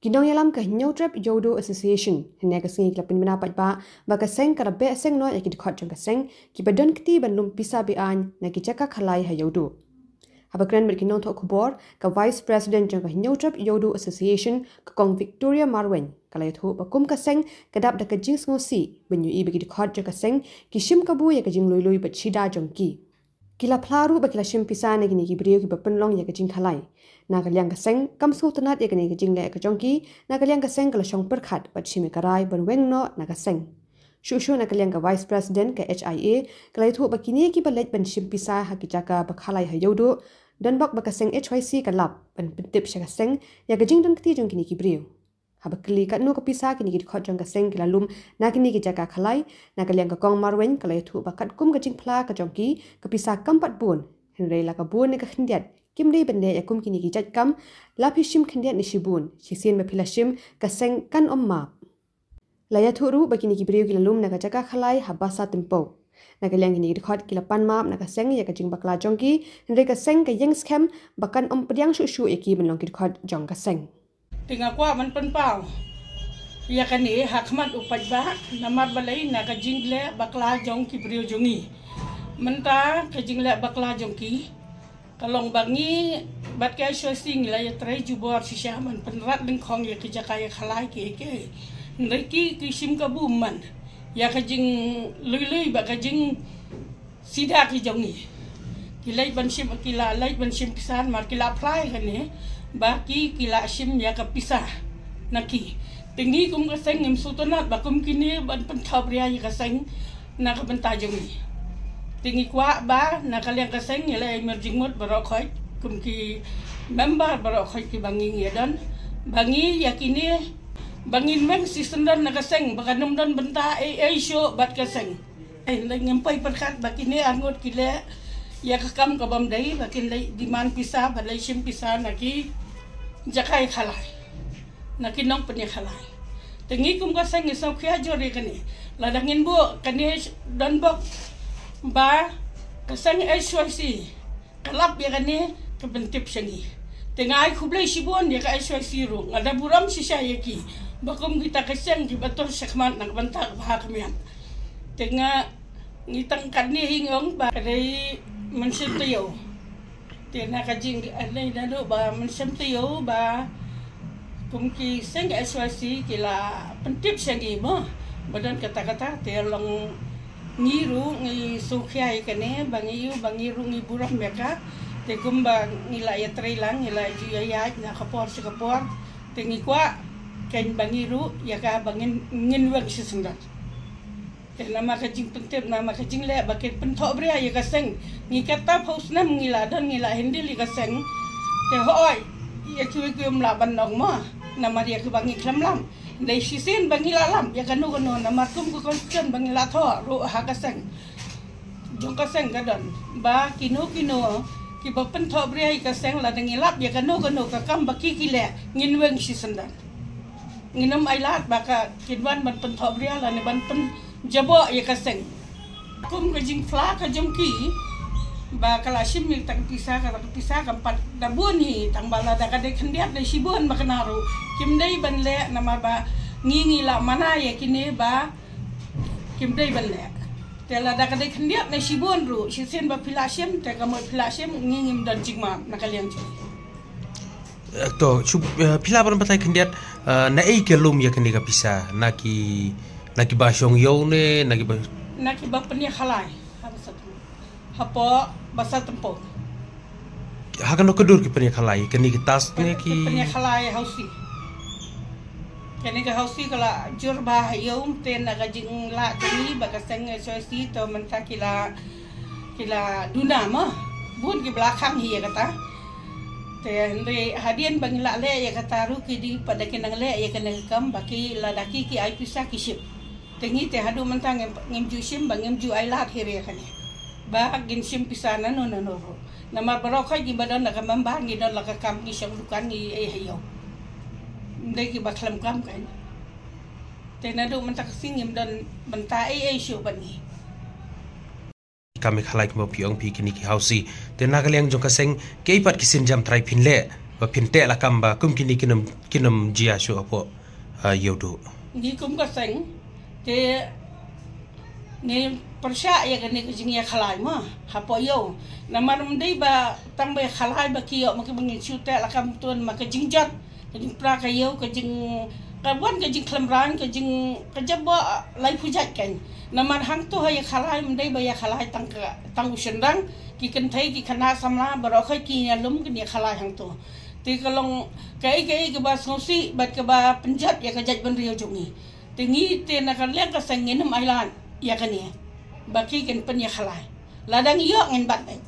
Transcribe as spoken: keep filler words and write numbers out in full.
Ki nongïalam ka Hynñiewtrep Ïewduh Association hynne ka sngi ki la pynbna paidbah ba ka seng ka la beh seng noh ïa ki dkhot jong ka seng kiba don kti ban lum pisa be-aiñ na ki jaka khalai ha Ïewduh. Haba kren bad ki nongthoh khubor, ka Vice President jong ka Hynñiewtrep Ïewduh Association, ka Kong Victoria Marwein, ka la ïathuh ba kum ka seng ka dap da ka jingsngewsih ban ïohi ba ki dkhot jong ka seng ki shim kabu ïa ka jingluilui bad shida jong ki. Ki la phla ruh ba ki la shim pisa na kine ki briew kiba pynlong ïa ka jingkhalai. Na ka liang ka seng kam sngewtynnat ïa kane ka jingleh ka jong ki, na ka liang ka seng ka la shong pyrkhat bad shim ïa ka rai ban weng noh na ka seng. Shuh shuh na ka liang ka Vice President ka H I A, ka la ïathuh ba kine kiba leit ban shim pisa ha ki jaka ba khalai ha Ïewduh, don bok ba ka seng H Y C ka lap ban pyntip sha ka seng ïa ka jingdon kti jong kine ki briew. Haba kylli katno ka pisa kine ki dkhot jong ka seng ki la lum na kine ki jaka khalai, na ka liang ka Kong Marwein ka la ïathuh ba katkum ka jingphla ka jong ki, ka pisa kam pat bun, hynrei la ka bun ne ka khyndiat kim dei ban leh ïa kum kine ki jait kam. La phi shim khyndiat ne shibun, shisien ba phi la shim, ka seng kan ym map. La ïathuh ruh ba kine ki briew ki la lum na ka jaka khalai ha Basa Tympew. Na ka liang kine ki dkhot ki la pan map na ka seng ïa ka jingbakla jong ki, hynrei ka seng ka ïeng skhem ba kan ym pdiang shuh shuh ïa ki ban long ki dkhot jong ka seng. Te nga kwah ban pynpaw ïa kane ha khmat u paidbah, namar balei, na ka jingleh bakla jong ki briew jong ngi. Mynta ka jingleh bakla jong ki ka long ba ngi bad ka H Y C ngi la ïatrei jubor shisha ban pynrad lyngkhong ïa ki jaka ïa khalai ki, ki. Hynrei ki, ki shim kabu man ïa ka jingluilui bad ka jing sida ki jong ngi. Ki leit ban shim, ki la leit ban shim pisa, namar ki la phla ïa kane ba ki, ki la shim ïa ka pisa na ki. Te ngi kum ka seng ngim sngewtynnat ba kum kine ban pynthohbria ïa ka seng na ka bynta jong ngi. Te ngi kwah ba na ka liang ka seng ngi la ïa mir jingmut baroh khoit, kum ki member baroh khoit kiba ngi, ngi ïa don, ba ngi ïa kine, ba ngin weng shisyndon na ka seng, ba kan ym don bynta ei ei shuh bad ka seng. Hynrei ngim poi pyrkhat ba kine arngut ki leh ïa ka kam ka bym dei, ba kin leit demand pisa, ba leit shim pisa na ki jaka ïa khalai, na ki nongpynïakhalai. Te ngi kum ka seng ngi sngewkhia jur ïa kane. Lada ngin buh kane, don bok ba ka seng H Y C ka lap ïa kane, ka pyntip sha ngi. Te nga ai khublei shibun ïa ka H Y C ruh, nga da burom shisha ïa ki ba kum kita ka seng kiba tur shakhmat na ka bynta ka bha ka miat. Te nga, ngi tang katne hi ngi ong ba ka dei mynsiem taïew. Te na ka jing, eh, dei naduh ba mynsiem taïew ba kum ki seng H Y C ki la pyntip sha ngi mo ba don kata kata, te long ngi ruh ngi sngewkhia ïa kane, ba ngi ïoh, ba ngi ruh ngi burom ïa ka. Te kumba ngi la ïatrei lang, ngi la ju ïaid na ka por sha ka por, te ngi kwah kein ba ngi ruh ïa ka ba ngin, ngin weng shisyndon. Te namar ka jingpyntip, namar ka jingleh ba kin pynthohbria ïa ka seng. Ngi katta phew snem ngi la don, ngi la handle ïa ka seng. Te hooid, ïa kiwei kiwei ym lah ban ong mo, namar ïa kiba ngi khlem lam. Dei shisien ba ngi la lap ïa kano kano, namar kum ka constitution ba ngi la thoh ruh ha ka seng, jong ka seng ka don ba kino kino kiba pynthohbria ïa ka seng, lada ngi lap ïa kano kano ka kam ba ki ki leh, ngin weng shisyndon. Ngin ym ailad ba ka kin wan ban pynthohbria lane ban pynjaboh ïa ka seng. Kum ka jingphla ka jong ki ba ka la shim ïa kata ka pisa, kata ka pisa kam pat da bun hi, tang ba lada ka dei khyndiat ne shibun ba kane ruh kim dei ban leh, namar ba ngi, ngi la mana ïa kine ba kim dei ban leh. Te lada ka dei khyndiat ne shibun ruh, shisien ba phi la shim, te ka mut phi la shim, ngi ngim don jingmap na ka liang jong ngi. Eh, to, shu, eh, phi lah ban batai khyndiat, eh, na ei ki lum ïa kane ka pisa, na ki, na kiba shong ïew ne, na kiba, na kiba pynïakhalai ha Basa Tympew. Hapoh Basa Tympew. Ha kano ka dur ki pynïakhalai, kane ki task ne ki, ki pynïakhalai housie. Kane ka housie ka la jur bha ha ïew, te na ka jinglah jong ngi bad ka seng H Y C, to mynta ki la, ki la duna mo. Bun kiba la khang hi ïa kata. Te hynrei hadien ba ngi la leh ïa kata ruh ki dei pat da ki nang leh ïa kane ka kam ba ki, lada ki, ki ai pisa ki shim. Te ngi te haduh mynta ngim, ngim ju shim bad ngim ju ailad hi re kane ba ngin shim pisa nano nano ruh. Namar baroh khoit ngi ba don la ka member, ngi don la ka kam, ngi shong dukan, ngi ei ha ïew. Ym dei kiba khlem kam kein. Te naduh mynta ka sngi ngim don bynta ei ei shuh bad ngi. kam ïa khalai kumba phi ong phi kine ki housie. Te na ka liang jong ka seng, kaei pat ki sienjam trai phin leh ba phin teh lakam ba kum kine kin ym, kin ym jia shuh hapoh, ah, ïewduh. Ngi kum ka seng te ngi pyrshah ïa kane ka jingïakhalai mo hapoh ïew. Namar ym dei ba tang ba ïakhalai ba ki ïoh ma ki ba ngin shu teh lakam, to namar ka jingjot, ka jingpra ka ïew, ka jing, ka wan ka jingkhlem rang, ka jing, ka jabok lai phew jait kan. Namar hangto ha ïakhalai ym dei ba ïakhalai tang ka, tang u shynrang, ki kynthei, ki khynnah samla baroh khoit ki ïalum kin ïakhalai hangto. Te ka long kaei kaei kaba sngewsih bad kaba pynjot ïa ka jaitbynriew jong ngi. Te ngi te na ka liang ka seng ngin ym ailad ïa kane ba ki kin pynïakhalai. Lada ngi ïoh ngin bat beit.